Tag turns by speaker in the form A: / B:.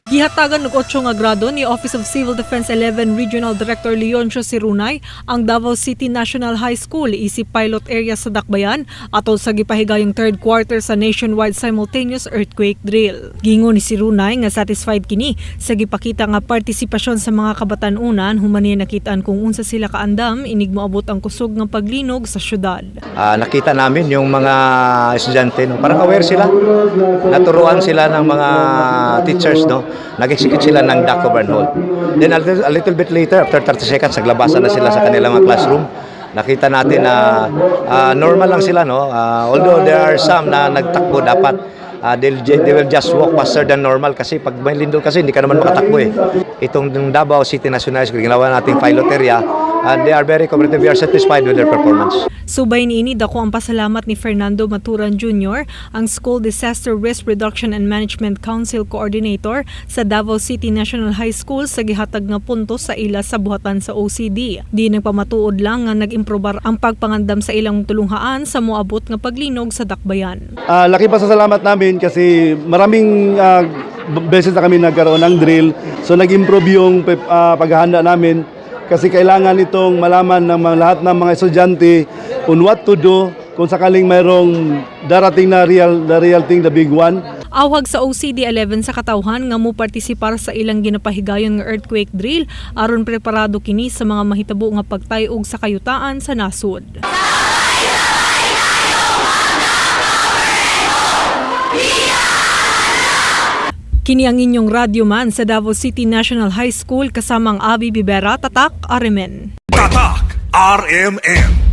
A: Gihatagan og 8 nga grado ni Office of Civil Defense 11 Regional Director Leoncio Sirunay ang Davao City National High School isip pilot area sa Dakbayan atol sa gipahigayong third quarter sa nationwide simultaneous earthquake drill. Giingon ni Sirunay nga satisfied kini sa gipakita nga partisipasyon sa mga kabatan-unan human niya nakitaan kung unsa sila kaandam inig moabot ang kusog nga paglinog sa syudad.
B: Nakita namin yung mga estudyante, no, parang aware sila. Naturuan sila ng mga teachers, no. Nag-execute sila ng duck, cover and hold. Then a little bit later, after 30 seconds, naglabasan na sila sa kanilang mga classroom. Nakita natin na normal lang sila, no. Although there are some na nagtakbo, dapat they will just walk faster than normal kasi pag may lindol kasi, hindi ka naman makatakbo eh. Itong Davao City National School, ginawa nating pilot area, and they are very cooperative. We are satisfied with their performance.
A: Subay niini, dako ang pasalamat ni Fernando Maturan Jr., ang School Disaster Risk Reduction and Management Council Coordinator sa Davao City National High School, sa gihatag nga punto sa ila sa buhatan sa OCD. Di nagpamatuod lang nga nag-improbar ang pagpangandam sa ilang tulunghaan sa moabot nga paglinog sa Dakbayan.
C: Laki pasasalamat namin kasi maraming beses na kami nagkaroon ng drill. So nag-improve yung paghahanda namin kasi kailangan itong malaman ng lahat ng mga estudyante on what to do kung sakaling mayroong darating na real, the real thing, the big one.
A: Awhag sa OCD 11 sa katawhan nga mo partisipar sa ilang ginapahigayon nga earthquake drill aron preparado kini sa mga mahitabo nga pagtay-og sa kayutaan sa nasod. Kini ang inyong radyo man sa Davao City National High School kasamang Abi Bibera, Tatak, RMN.
D: Tatak RMN.